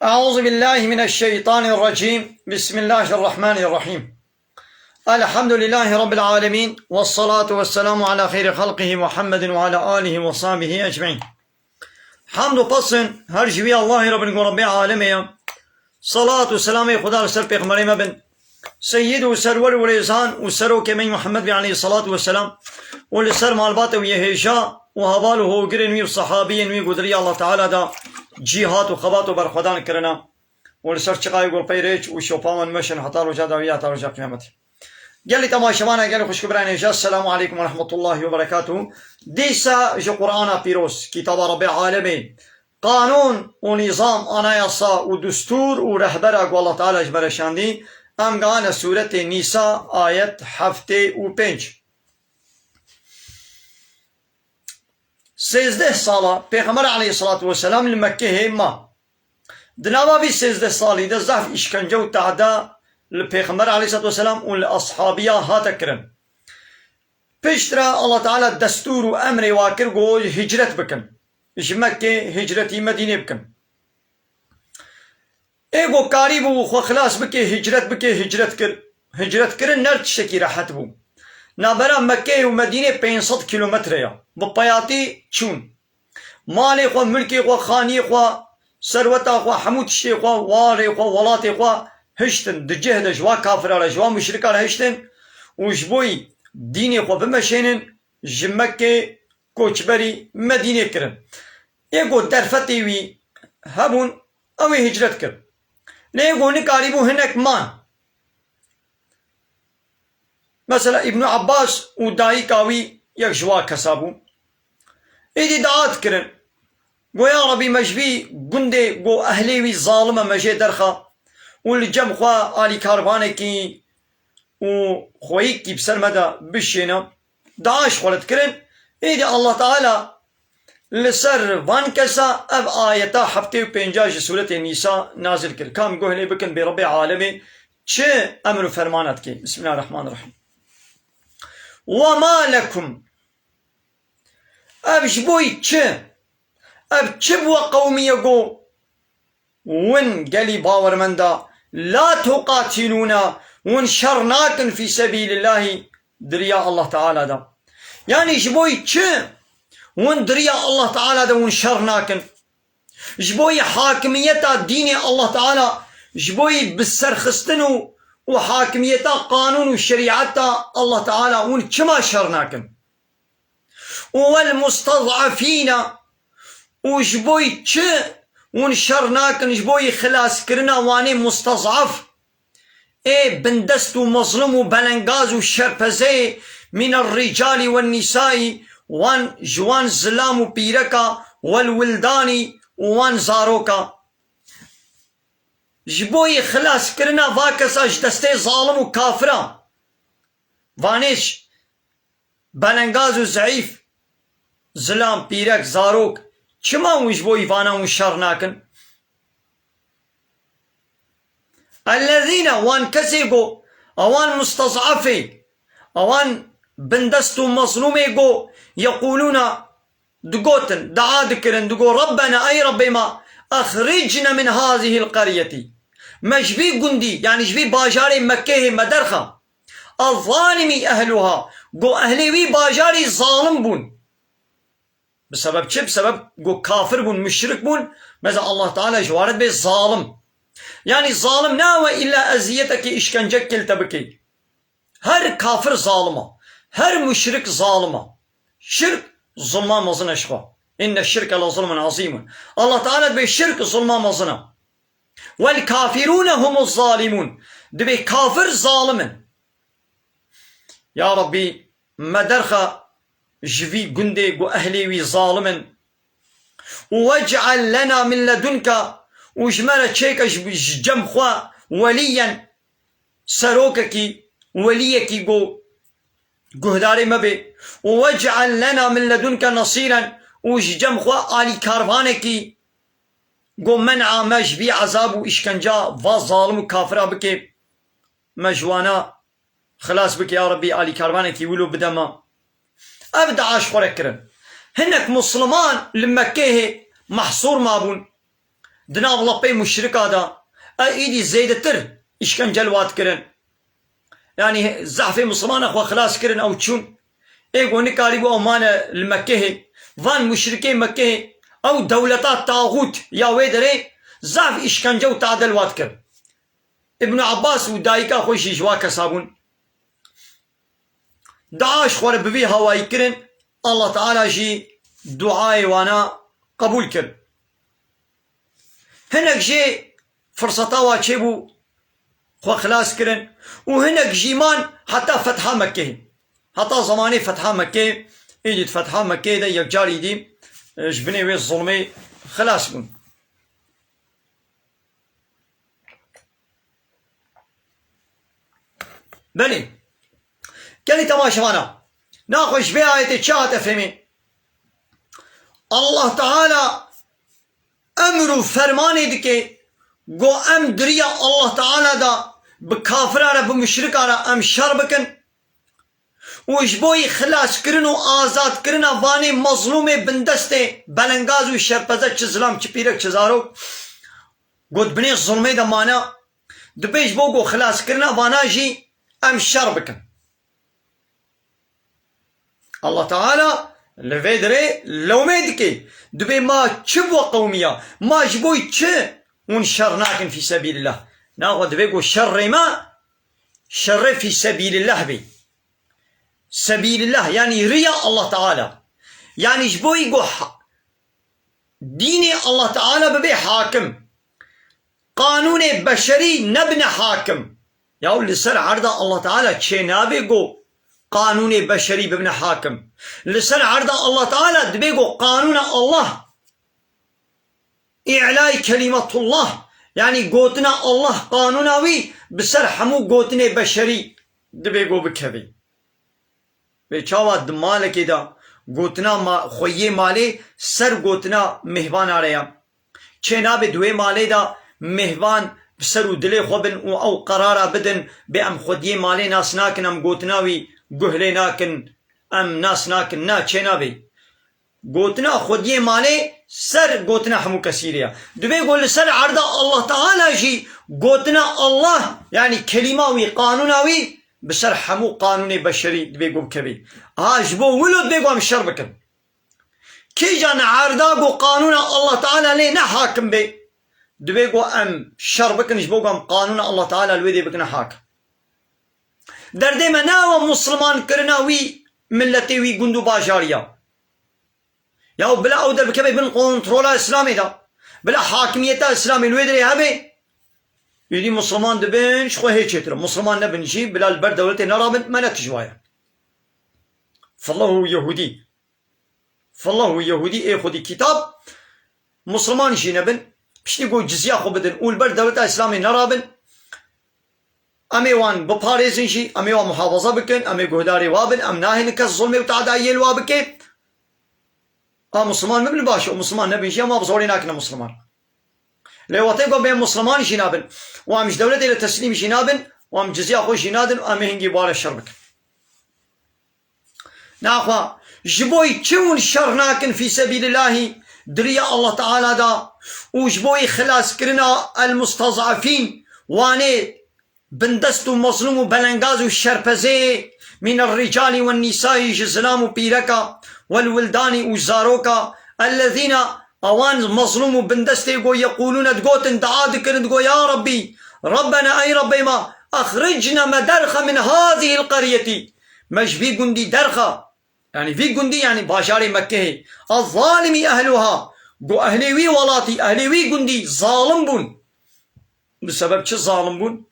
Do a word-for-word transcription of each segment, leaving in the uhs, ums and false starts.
أعوذ بالله من الشيطان الرجيم. بسم الله الرحمن الرحيم. الحمد لله رب العالمين، والصلاة والسلام على خير خلقه محمد وعلى آله وصحبه أجمعين. Hamd û pes in her ji wî Allahê re bin ku Rebbê alemê ye. Salat û selamê Xuda li ser pêxemberê me bin. Seyyid û serwer û rêzan û serokê me Muhammed bî aleyhissalatu vesselam û li ser malbata wî yê hêja û heval û hogirên wî û sehabiyên wî ku di riya Allah Teala de cîhat û xebat û berxwedan kirine û li ser çiqayê ku li pey rêç û şopa wan meşin heta roja dawî heta roja qiyametê. Gelî temaşevana, gelî xwişk û birayên hêja, Selamu aleykum ve rahmetullahi ve berekatuhu. Dîsa ji Qur'ana Pîroz, kitaba Rebbê alemê, qanûn û nîzam, anayasa û destûr û rehbera ku Allah Teala ji me re şandî, em gehane sûretê Nîsa, ayet heftê û pênc. Sêzdeh sala Pêxember aleyhissalatu vesselam li Mekkehê ma. Di nava vî sêzdeh salî de zehf îşkence û tehda li Pêxember aleyhissalatu vesselam û li eshabiya hate kirin. Piştre Allah Teala destûr û emrê wa kir ku hicret bikin. Ji Mekkê hicretî Medînê bikin. Ê ku karîbû xwe xilas bike, hicret bike, hicret kir. Hicret kirin ne tiştekî rehet bû. Navbera Mekkeyê û Medînê pênc sed kîlometre ye. Bi peyatî çûn. Malê xwe, milkê xwe, xaniyê xwe, serweta xwe, hemû tiştê xwe, warê xwe, welatê xwe hiştin. Di cih de ji wa kafira re, ji wa muşrika re hiştin û ji bo yî dînê xwe bimeşênin, ji Mekkê koçberî Medînê kirin. Ê ku derfetê wî hebûn, ew ê hicret kir. Lê ê ku nikarîbû, hinek man. Mesela Îbnû Abbas û dayika wî yek ji wa kesa bû. Êdî dua dikirin. Go ya Rebî, me ji vî gundê go ehlê wî zalim e, me jê derxe û li cem xwe alîkarvanekî û xweyîkî bi ser me de bişêne. Dua ji xwe re dikirin. Êdî Allah Teala li ser van kesa ev ayeta heftê û pênca ji sûretê Nîsa nazil kir. Kam guh lê bikin bê Rebbê alemê çi emr û fermana dike. Bismillahirrahmanirrahîm. Ve ma lekum. Ev ji bo yî çi? Ev çi bû qewmî ye go win gelî bawermenda, la tuqatilûna, win şer nakin fî sebîlillahî, di riya Allah Teala de. Yanî ji bo yî çi win di riya Allah Teala de win şer nakin? Ji bo yî hakimiyeta dînê Allah Teala, ji bo yî biserxistin û, û hakimiyeta qanûn û şerîeta Allah Teala win çima şer nakin? Û wel mustez'efîna, û ji bo yî çi hûn şer nakin, ji bo yî xilaskirina wanê mustez'ef, ê bindest û mezlum û belengaz û şerpezeyê, mîne rîcalî we nîsayî, wan ji wan zilam û pîreka, wel wildanî û wan zaroka. Ji bo yî xilaskirina va kesa ji destê zalim û kafira, vanê belengaz û zeîf, zilam, pîrek, zarok, çima hûn ji bo îvana hûn şer nakin? Ellezîne, wan kesê go, ewan mustez'afê, ewan bindest û mezlûmê go, yeqûlûne, digotin, dua dikirin, digo, Rabbena, ey Rabbê me, exricne min hazihil qeryetî. Me ji vî gundî, yanî ji vî bajarê Mekkehê me derxe. Ezzalimi ehluha, go ehlê wî bajarî zalim bûn. Bi sebeb çi? Bi sebeb go kafir bûn, muşrik bûn, meza Allah Teala ji wan re dibê zalim. Yanî zalim ne ew e îlla eziyetekê, îşkencekê li te bike. Her kafir zalim e. Her muşrik zalim e. Şirk zulma mezin e ji xwe. Inne şirke le zulmun azîmun. Allah Teala dibê şirk zulma mezin e. Wel kafirûne humuz zalimûn. Dibê kafir zalim in. Ya Rabbî, me derxe ji vî gundê ku ehlê wî zalim in. Û wec'el lena min ledunke, û ji me re çêke ji, ji cem xwe welîyen, serokekî, weliyekî ku guhdarê me bê. Û wec'el lena min ledunke nasîren, û ji cem xwe alîkarvanekî ku men'a me ji vî ezab û îşkenca va zalim û kafira bike, me ji wana xilas bike, ya Rebbî, alîkarvanekî wilo bide me. Ev dua ji xwe re kirin. Hinek Musliman li Mekkehê mehsûr mabûn. di nav lapê muşrika de, ew îdî zêdetir îşkence li wan dikirin. Yanî zehfê misilmana xwe xilas kirin, ew çûn. Ê ku nikarîbû ew mane li Mekkehê. Van muşrikê Mekkehê, ew dewleta taxût ya wê derê zehf îşkence û tade li wan dikir. Ibn Abbas û dayika xwe jî ji wan kesa bûn. Dua ji xwe re bi vî hawayî kirin, Allah Teala jî duayê wana qebûl kir. Hinek jê firseta wa çêbû, xwe xilas kirin û hinek jî man heta fetha Mekkê. Heta zemanê fetha Mekkê, îdî di fetha Mekkê de yekcar îdî, e, ji binê wê zulmê xilas bûn. Belê. Gelî temaşevana. Naxwe ji vê ayetê çi hate fêmê? Allah Teala emr û fermanê dike, go em di riya Allah Teala da bi kafira re, bi muşrika re em şer bikin. Û ji bo yî xilaskirin û azadkirina vanê mezlûmê bindestê, belengaz û şerpeze, çi zilam, çi pîrek, çi zarok, got binê zulmê de mane, dibê ji bo ku xilaskirina vana jî em şer bikin. Allah Teala li vê dirê lewmê dike. Dibê ma çi bo qewmiya? Ma ji bo çi hûn şer nakin fî sebîlillah? Naxwe dibê ku şerê me şerê fî sebîlillah bê. Sebîlillah, yanî riya Allah Teala. Yanî ji bo yî ku ha-, dînê Allah Teala bibe hakim. Qanûnê beşerî nebine hakim. Yaw li ser erda Allah Teala çênabe ku qanûnê beşerî bibine hakim. Li ser erda Allah Teala dibe ku qanûna Allah, î'lay kelîmetullah, yanî gotina Allah, qanûna wî bi ser hemû gotinê beşerî dibe ku bikeve. Vê çawa di malekê de gotina ma-, xweyê malê ser gotina mêhvana re ya. Çênabe di wê malê de mêhvan bi ser û dilê xwe bin û ew qerara bidin, bê em xwediyê malê nas nakin, em gotina wî guh lê nakin, em nas nakin. Na, çênabe. Gotina xwediyê malê ser gotina hemû kesî re ya. Dibê ku li ser erda Allah Teala jî gotina Allah, yanî kelîma wî, qanûna wî bi ser hemû qanûnê beşerî dibê ku bikevê. Ha, ji bo wilo dibê ku em şer bikin. Kîjan erda ku qanûna Allah Teala lê ne hakim bê, dibê ku em şer bikin, ji bo ku em qanûna Allah Teala li wê dê bikine hakim. Derdê me ne ew e, misilman kirina wî miletê, wî gund û bajarî ya. Ya bila ew derbikeve bin kontrola Îslamê de, bila hakimiyeta Îslamê li wê dirê hebe, êdî misilman dibin, ji xwe hê çêtir e. Misilman nebin jî, bila li ber dewletê nerabin, me ne tijwaye. Fillahu Yehûdî. Fillahu Yehûdî, ê xwedî kitab, misilman jî nebin, piştî ku cizya xwe bidin û li ber dewleta Îslamê nerabin, em ê wan biparêzin jî, em ê wan muhafaza bikin, em ê guhdarê wa bin, em nahêlin kes zulmê û tadayiyê li wa bike. A misilman bibin baş e, û misilman nebin jî, em wan bi zorê nakine misilman. Lê wextê ku em ê misilman jî nabin, û em ji dewletê re teslîm jî nabin, û em cizya xwe jî nadin, û em ê hingî bi wan re şer bikin. Naxwe, ji bo yî çi hûn şer nakin fî sebîlillahî di riya Allah Teala da û ji bo yî xilaskirina el-mustez'afîn, wanê bindest û mezlûm û belengaz û şerpezê, mîn er-ricalî wen-nîsayî, ji zilam û pîreka, wel-wildanî û zaroka, ellezîna, ewan mezlûm û bindestê go yeqûlûne digotin, dua dikirin, digo, ya Rabbî, Rabbena, ey Rabbê me, exricna me derxe min hazihil qeryetî, me ji vî gundî derxe, yanî vî gundî, yanî bajarê Mekkehê, ez-zalimi ehluha, go ehlê wî welatî, ehlê wî gundî zalim bûn. Bi sebeb çi zalim bûn?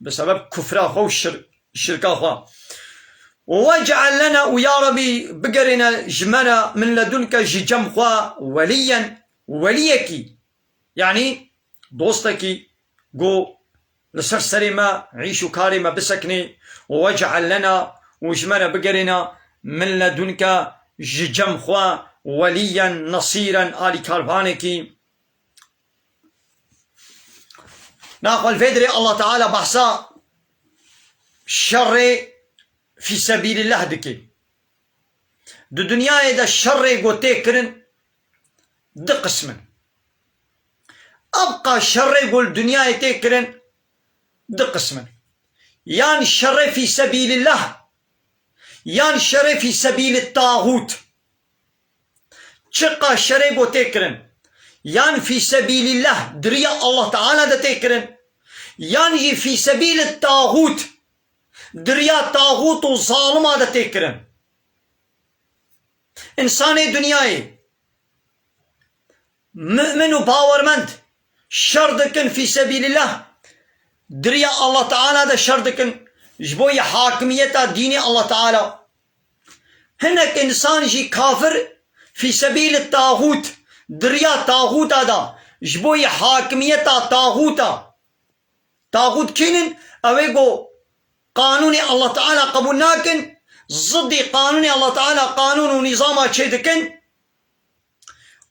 Bi sebeb kufra xwe û şir-, şirka xwe. Wec'el lena, û ya Rebî bigerêne ji me re, min ledunke, ji cem xwe, weliyyen, weliyekî. Yanî dostekî ku li ser serê me, îş û karê me bisekinê, û wec'el lena, û ji me re bigerêne, min ledunke, ji cem xwe, weliyyen, nesîren, alîkarvanekî. Naxwe li vê dirê Allah Teala behsa şerê fî sebîlillah dike. Di dinyayê de şerê ku tê kirin du qism in. Ebqa şerê ku li dinyayê tê kirin du qism in. Yan şerê fî sebîlillah, yan şerê fî sebîlit tağût. Çiqa şerê ku tê kirin, yan fî sebîlillah, di riya Allah Teala de tê kirin, yan jî fî sebîlit tağût, di riya tağût û zalima de tê kirin. Însanê dinyayê, mu'min û bawermend, şer dikin fî sebîlillah, di riya Allah Teala de şer dikin, ji bo yê hakimiyeta dînê Allah Teala. Hinek însan jî kafir fî sebîlit tağût, di riya tağûta de, ji bo yê hakimiyeta tağûta. Tağût kî nin? Ew ê ku qanûnê Allah Teala qebûl nakin, ziddî qanûnê Allah Teala qanûn û nîzama çê dikin,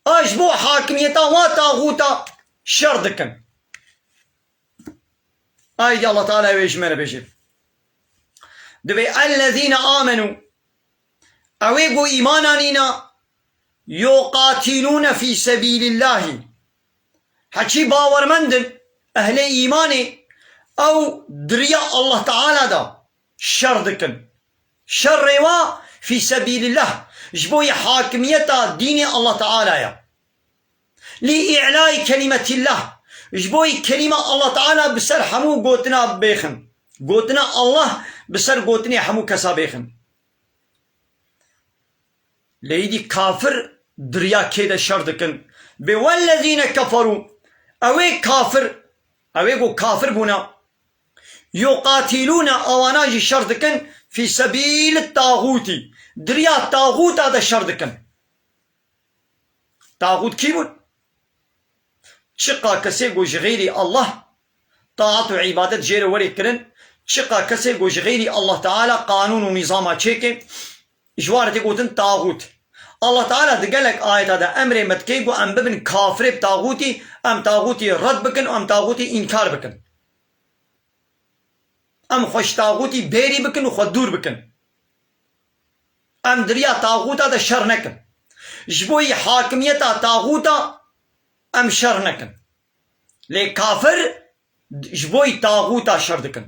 a ji bo hakimiyeta wa tağûta şer dikin. Aydî Allah Teala wê ji me re bêje. Divê ellezîne amenû, ew ê ku îman anîna, yuqatilûne fî sebîlillahî. Heçî bawermend in, ehlê îmanê, ew di riya Allah Teala de şer dikin. Şerê wa fî sebîlillah, ji bo yê hakimiyeta dînê Allah Teala ye. Li î'lâi kelimetillah, ji bo yê kelîma Allah Teala bi ser hemû gotina bêxin. Gotina Allah bi ser gotinê hemû kesa bêxin. Lê îdî kafir di riya kê de şer dikin? Bê wellezîne keferû, ew ê kafir, ew ê ku kafir bûne, yuqatilûne, awana jî şer dikin, fî sebîlit tağûtî, di riya tağûta de şer dikin. Tağût kî bûn? Çiqa kesê ku ji xeyrî Allah taat û îbadet jê re werê kirin, çiqa kesê ku ji xeyrî Allah Teala qanûn û nîzama çêke, ji wan re tê gotin tağût. Allah Teala di gelek ayeta de emrê me dike ku em bibin kafirê bi tağûtî, em tağûtî red bikin û em tağûtî înkar bikin. Em xwe ji taxûtî bêrî bikin û xwe dûr bikin. Em di riya taxûta de şer nekin. Ji bo yî hakimiyeta taxûta em şer nekin. Lê kafir ji bo yî taxûta şer dikin.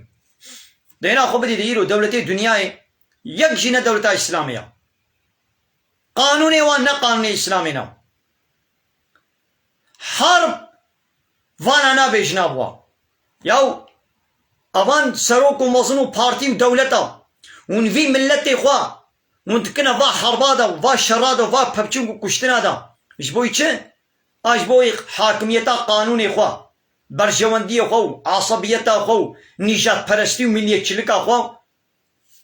Dêna xwe bidî de îro dewletê dinyayê yek jî ne dewleta Îslamê ya. Qanûnê wan ne qanûnê Îslamê ne. Herb vana nabêjina bi wa. Yaw, evan serok û mezin û partî û dewleta, hûn vî miletê xwe, hûn dikine va herba de, va şera de, va pevçûn û kuştina de. Ji bo çi? A ji bo hakimiyeta qanûnê xwe, berjewendiyê xwe û asabiyeta xwe û nîjadperestî û milliyetçilika xwe,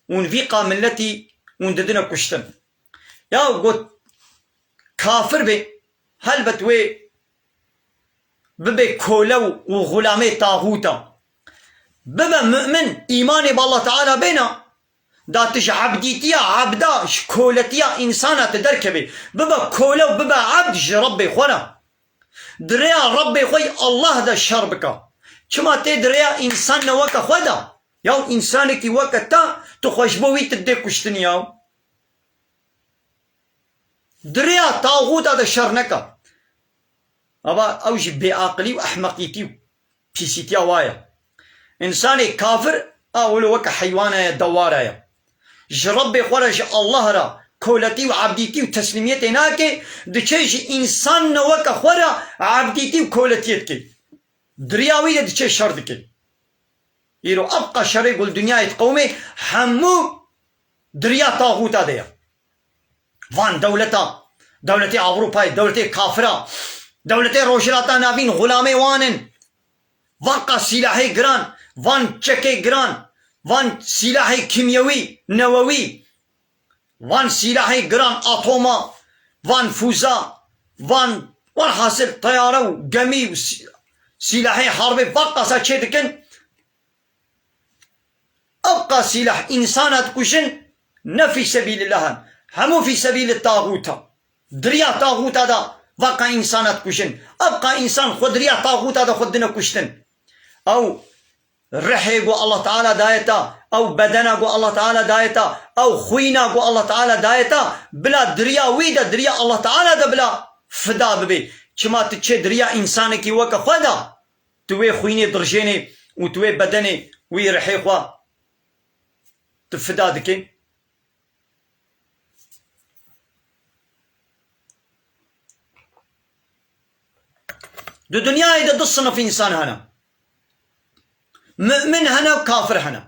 hûn vî qa miletî hûn didine kuştin. Ya got, kafir bê, helbet wê bibe kole û, û xulamê taxûta. Bibe mu'min, îmanê bi Allah Teala bêna, da tu ji ebdîtiya ebda, ji koletiya însana tu derkevê. Bibe kole û bibe ebd ji Rebbê xwe re. Di rêya Rebbê xwe yî Allah de şer bike. Çima tê di rêya însan ne weke xwe de? Ya însanekî weke te, tu xwe ji bo wî tu dê kuştin ya. Di rêya taxûta de şer neke. Ava ew jî bêaqilî û ehmeqîtî û pîsîtiya wa ye. Însanê kafir a wilo weke heywana ye, dewara ye. Ji Rebbê xwe re, ji Allah re koletî û ebdîtî û teslîmiyetê nake, diçe ji însan ne weke xwe re ebdîtî û koletiyê dike. Di riya wî de diçe şer dike. Îro ev qa şerê ku li dinyayê diqewime hemû di riya taxûta de ye. Van dewleta, dewletê Ewropayê, dewletê kafira, dewletê Rojhilata Navîn xulamê wan in. Van qa sîlahê giran, van çekê giran, van sîlahê kîmyewî, newewî, van sîlahê giran atoma, van fûza, van welhasil teyare û gemî û sî-, sîlahê harbê van qasa çê dikin. Ev qa sîlah însana dikujin, ne fî sebîlillah in. Hemû fî sebîli taxûta. Di riya taxûta de va qa însana dikujin. Ev qa însan xwe di riya taxûta de xwe dine kuştin. Ew rihê ku Allah Teala daye te, ew bedena ku Allah Teala daye te, ew xwîna ku Allah Teala daye te, bila di riya wî de, di riya Allah Teala de bila fida bibê. Çima tu çê di riya însanekî weke xwe de, tu wê xwînê dirjênê û tu wê bedenê wî rihê xwe tu fida dikê? Di dinyayê de du sinif însan hene. Mu'min hene û kafir hene.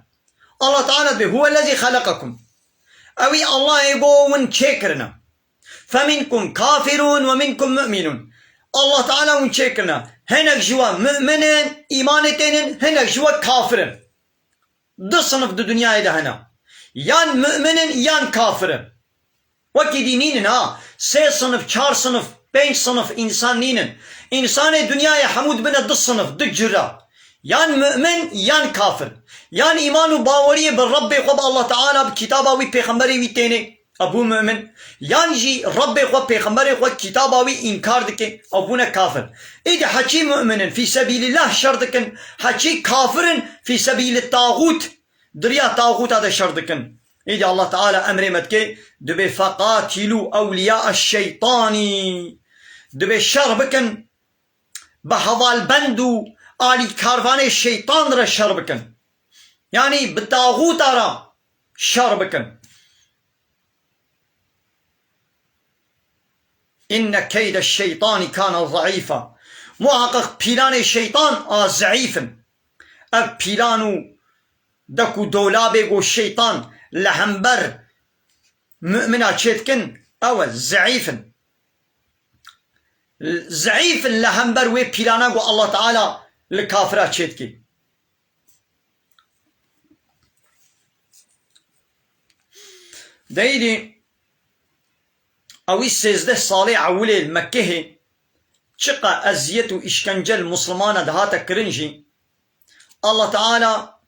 Allah Teala dibê, "Huwellezî xeleqekum." Ewî Allahê go win çêkirine. "Feminkum kafirun ve minkum mu'minun." Allah Teala win çêkirine. Hinek ji we mu'min in, îmanê tên in, hinek ji we kafir in. Du sinif di dinyayê de hene. Yan mu'min in, yan kafir in. Wekî dî nînin ha. Sê sinif, çar sinif, pênc sinif însan nînin. Însanê dinyayê hemû dibine du sinif, du cira. Yan mu'min, yan kafir. Yan îman û baweriyê bi Rebbê xwe, bi Allah Teala, bi kitaba wî, pêxemberê wî tênê. Ew bû mu'min. Yan jî Rebbê xwe, pêxemberê xwe, kitaba wî înkar dike. Ew bûne kafir. Îdî heçî mu'min in, fî sebîlillah şer dikin. Heçî kafir in, fî sebîli taxût. Di riya taxûta de şer dikin. Îdî Allah Teala emrê me dike, dibê, "Feqatîlû ewliya eşşeytanî." Dibê şer bikin, bi hevalbend û alîkarvanê şeytan re şer bikin. Yanî bi taxûta re şer bikin. "Inne keyde şeytanî kane zeîfa." Muhaqqeq pîlanê şeytan a zeîf in. Ev pîlan û dek û dolabê go şeytan li hember mu'mina çêdikin, ew e, zeîf in. Zeîf in li hember wê pîlana go Allah Teala li kafira çêdikê. Deyîdî ewî sêzdeh salê ewilê li Mekkehê çiqa eziyet û îşkence li Muslimana dihate kirin jî, Allah Teala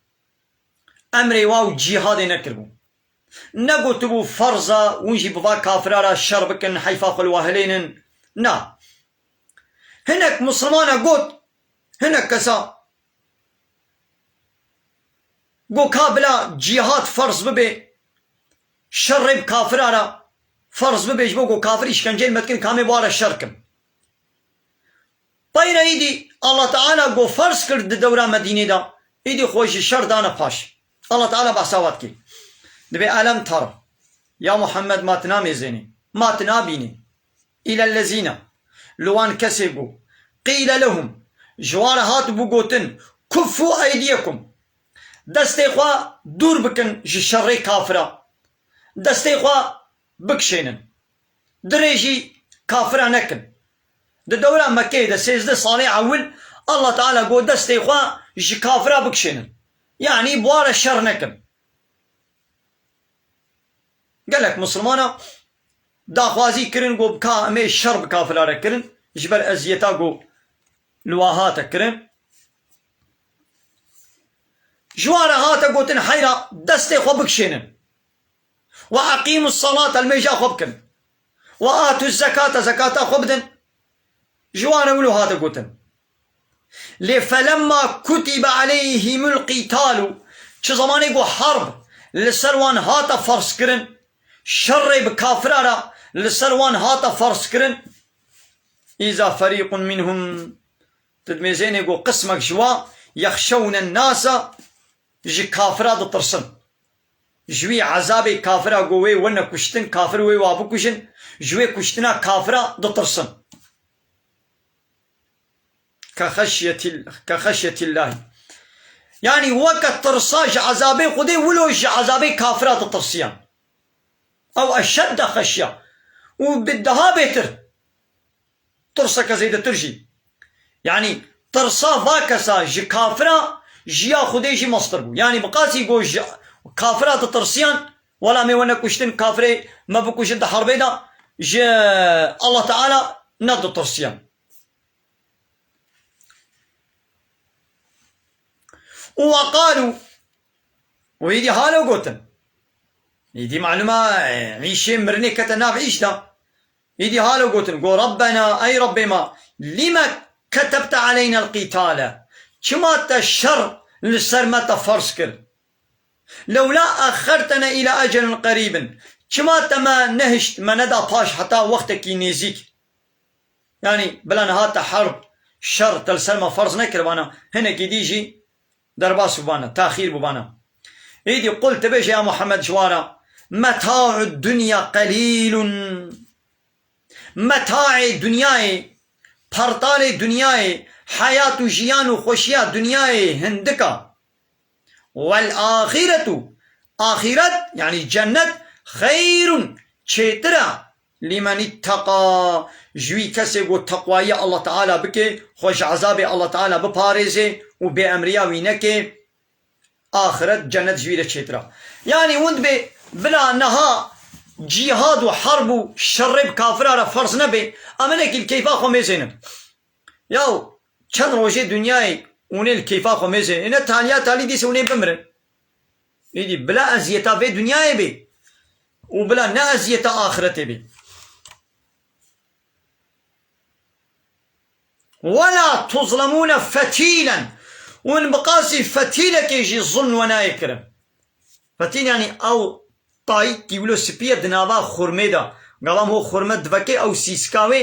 emrê wa û cîhadê nekiribû. Negotibû ferz e, hûn jî bi va kafira re şer bikin, heyfa xwe li wa hilênin. Na. Hinek Muslimana got, hinek kesa go ka bila cîhad ferz bibe, şerê bi kafira re ferz bibe, ji bo go kafir îşkenceyê me dikin, ka em ê bi wa re şer kin. Peyre îdî Allah Teala go ferz kir di dewra Medînê de, îdî xwe ji şer dane paş. Allah Teala behsa wa dike. Dibê elem ter, ya Muhammed, ma tu namêzênî, ma tu nabînî. Îlellezîne, li wan kesê go, qîle lehum, ji wan re hatibû gotin, kuffû eydiyekum, destê xwe dûr bikin ji şerê kafira, destê xwe bikişênin, dirê jî kafira nekin. Di dewra Mekkeyê de sêzdeh salê ewil Allah Teala got destê xwe ji kafira bikişênin. Yanî bi wa re şer nekin. Gelek Musulmana daxwazî kirin, got ka em ê şer bi kafira re kirin, ji ber eziyeta ku li wa hate kirin. Ji wan re hate gotin, heyra destê xwe bikişênin. Ve eqîmus salate, nimêja xwe bikin. Ve atuz zekate, zekata xwe bidin. Ji wan re wilo hate gotin. Lê felemma kutibe aleyhimul qîtalu, çi zemanê ku herb li ser wan hate ferz kirin, şerê bi kafira re li ser wan hate ferz kirin, îza ferîqun minhum, tu dimêzênê ku qismek ji wa yexşewne nasa, ji kafira ditirsin. Ji wî ezabê kafira ku wê wene kuştin, kafir wê wa bikujin, ji wê kuştina kafira ditirsin. Ke xeşyetil-, ke xeşyetillahî. Yanî weke tirsa ji ezabê Xwedê, wilo ji ezabê kafira ditirsiyan. Ew eşedde xeşya. Û bi daha bêtir. Tirseke zêdetir jî. Yanî tirsa va kesa ji kafira, ji ya Xwedê jî mestir bû. Yanî bi qasî ku ji kafira ditirsiyan, wela me wene kuştin, kafirê me bikujin di herbê de, ji Allah Teala neditirsiyan. Û weqalû, û êdî halo gotin. Êdî malûma, e, îşê mirinê kete nav îş de. Êdî halo gotin, go, Rabbena, ey Rabbê me, lîme ketebte aleyna l-qîtale? Çima te şer li ser me te ferz kir? Lewla exxertene îla ecelin qerîbin. Çima te me nehişt, me neda paş heta wextekî nêzîk? Yanî bila niha te herb, şer te li ser me ferz nekiribana, hinekî dî jî derbas bûbana, taxîr bûbana. Îdî qul, tu bêje ya Muhammed ji wan re, "Meta'u dunya qelîlun." Metaê dinyayê, pertalê dinyayê, heyat û jiyan û xweşiya dinyayê hindik e. "Wel axiretu", axiret, yanî cennet, "xeyrun", çêtir e, "limen îtteqa", ji wî kesê ku teqwayî Allah Teala bike, xwe ji ezabê Allah Teala biparêze û bêemriya wî neke, axiret, cennet ji wî re çêtir e. Yanî hûn dibê bila niha cîhad û herb û şerê bi kafira re ferz nebe, em hinekî li keyfa xwe mêzênin. Yaw çend rojê dinyayê hûn ê li keyfa xwe mêzênin. Ê ne taliya talî dîsa hûn ê bimirin. Îdî bila eziyeta vê dinyayê bê û bila ne eziyeta axiretê bê. "Wela tuzlemûne fetîlen." Hûn bi qasî fetîlekê jî zulm we nayê kirin. Fetîl yanî ew tayîkî wilo spî ye di nava xurmê de. Gava ho xurme diveke ew sîska wê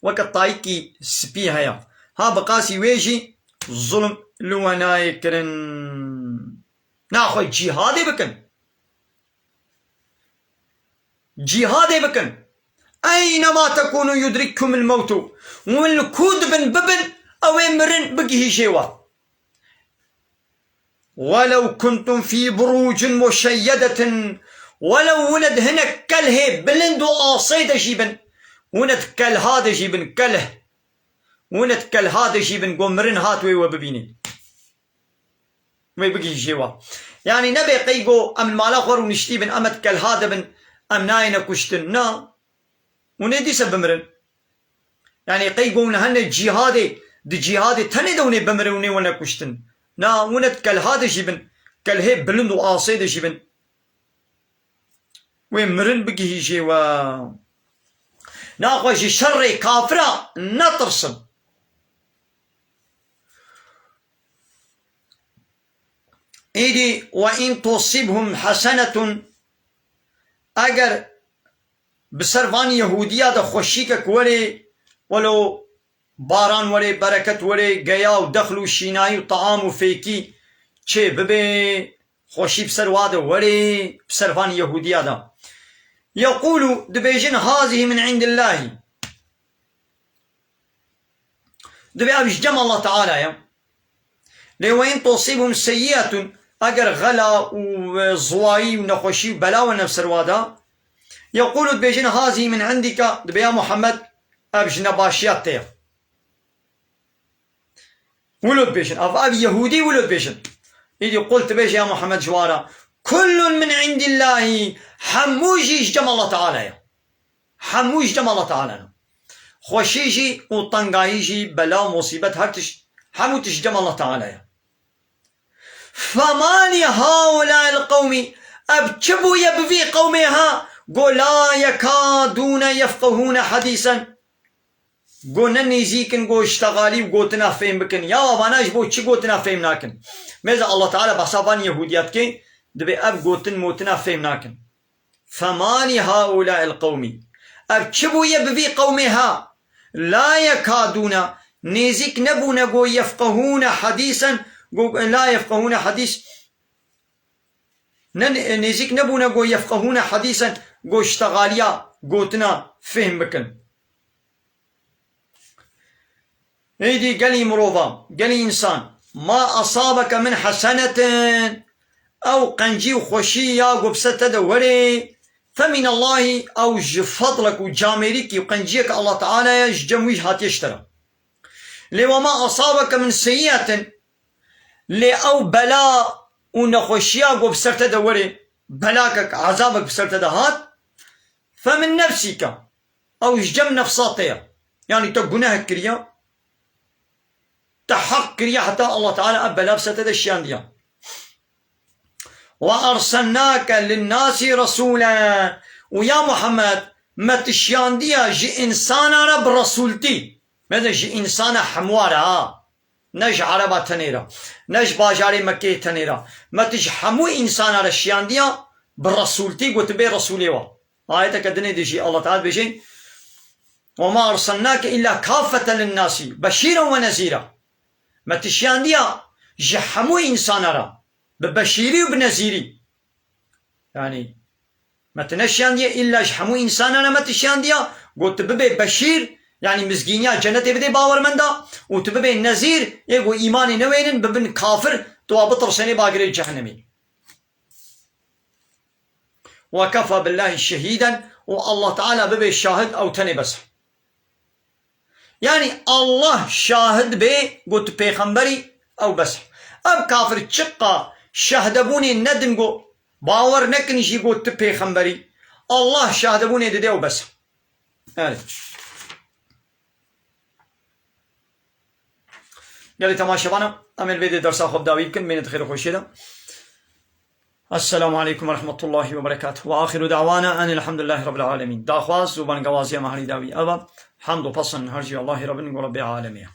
weke tayîkî spî heye. Ha bi qasî wê jî zulm li we nayê kirin. Naxwe cîhadê bikin. Cîhadê bikin. "Eynema tekûnû yudrikkumul mewtû." Hûn li ku dibin bibin, ew ê mirin bigihîjê we. "Welew kuntum fî burûcin muşeyyedetin." Welew hûn di hinek kelhê bilind û asê de jî bin. Hûn di kelha de jî bin, kelh. Hûn di kelha de jî bin, go mirin hat wê we bibînî. Wê bigihîjê we. Yanî nebe qey go em li mala xwe rûniştî bin, em di kelha de bin, em nayêne kuştin. Na. Hûn ê dîse bimirin. Yanî qey go hûn hene cîhadê, di cîhadê tenê de hûn ê bimirin, hûn ê wene kuştin. Na, hûn di kelha de jî bin, kelhê bilind û asê de jî bin. Wê mirin bigihîjê we. Naxwe ji şerê kafira netirsin. Îdî "Ve in tusibhum hasenetun", eger bi ser van Yehûdiya de xweşîkek werê, welo baran werê, bereket werê, geya û dexl û şînayî û taam û fêkî çê bibe, xweşî bi ser wa de werê, bi ser van Yehûdiya de. Yeqûlû, dibêjin, "Hazihî min îndillahî." Dibê ev ji cem Allah Teala ye. Lê "Ve in tusibhum seyyi'etun", eger xela û, e, ziwayî û nexweşî û bela wene ser wa de, yeqûlû, dibêjin, "Hazî min indîka", dibê ya Muhammed, ev ji nebaşiya te ye. Wilo dibêjin, ev, ev Yehûdî wilo dibêjin. Îdî qul, dibêje ya Muhammed ji wan re, "Kullun min indillahî", hemû jî ji cem Allah Teala ye. Hemû ji cem Allah Teala ne. Xweşî jî û tengayî jî, bela û musîbet, her tişt, hemû tişt ji cem Allah Teala ye. "Fema li haulâil qewmî", ev çi bûye bi vî qewmê ha, go "la yekadûne yefqehûne hadîsen", go ne nêzîk in, go ji texalî û gotina fêm bikin. Ya vana ji bo çi gotina fêm nakin? Mêze Allah Teala behsa van Yehûdiya dike, dibê ev gotin motina fêm nakin. "Fema li haulâil qewmî", ev çi bûye bi vî qewmê ha? "La yekadûne", nêzîk nebûne, go "yefqehûne hadîsen", go "la yefqehûne hadîs", ne, nêzîk nebûne, go "yefqehûne hadîsen", go ji texaliya gotina fêhm bikin. Êdî gelî mirova, gelî însan, "ma asabeke min hasenetin", ew qencî û xweşî ya ku bi ser te de werê, "feminallahî", ew ji fedlek û camêrîkî û qenciyeke Allah Teala ye, ji cem wî hatiye ji te re. Lê "we ma asabeke min seyyi'etin", lê ew bela û nexweşiya ku bi ser te de werê, belakek, ezabek bi ser te de hat, "femin nefsîke", ew ji cem nefsa te ye. Yanî te guneh kiriye, te heq kiriye, heta Allah Teala ev bela bi ser te de şiyandiye. "Ve erselnake linnasî resûle", û ya Muhammed, me tu şiyandiye ji însana re bi resûltî. Meze ji însana hemwa re ha. Ne ji Ereba tenê re, ne ji bajarê Mekkeyê tenê re. Me tu ji hemû însana re şiyandiya bi resûltî, gotibê resûlê we. Ayeteke dinê de jî Allah Teala dibêje, وما أرسلناك إلا كافة للناس بشيرا ونذيرا. Me tu şiyandiya ji hemû însana re bi beşîrî û bi nezîrî. Yanî me tu neşiyandiye îlla ji hemû însana re me tu şiyandiya, got tu bibê beşîr, yanî mizgîniya cenetê bidê bawermenda, û tu bibê nezîr, ê ku îmanê newênin bibin kafir, tu wa bitirsênê bagirê cehennemî. وكفى بالله شهيدا، û Allah Teala bibê şahid, ew tenê bes e. Yanî Allah şahid bê ku tu pêxemberî, ew bes e. Ev kafir çiqa şehdebûnê nedin ku bawer nekin jî ku tu pêxemberî, Allah şehdebûnê dide, ew bes e. Evet. Gelê temaşevana, em ê li vê dê dersa xwe bi dawî bikin, bimînin di xêr û xweşiyê de. Esselamu aleykum ve rahmetullahi ve berekatuhu. Ve axiru da'wana enil hamdulillahi rabbil alemin. Daxwaz û bangewaziya me herî dawî ev e. Hamd û pesn her jî Allahî re bin, ku Rebbê alemê ye.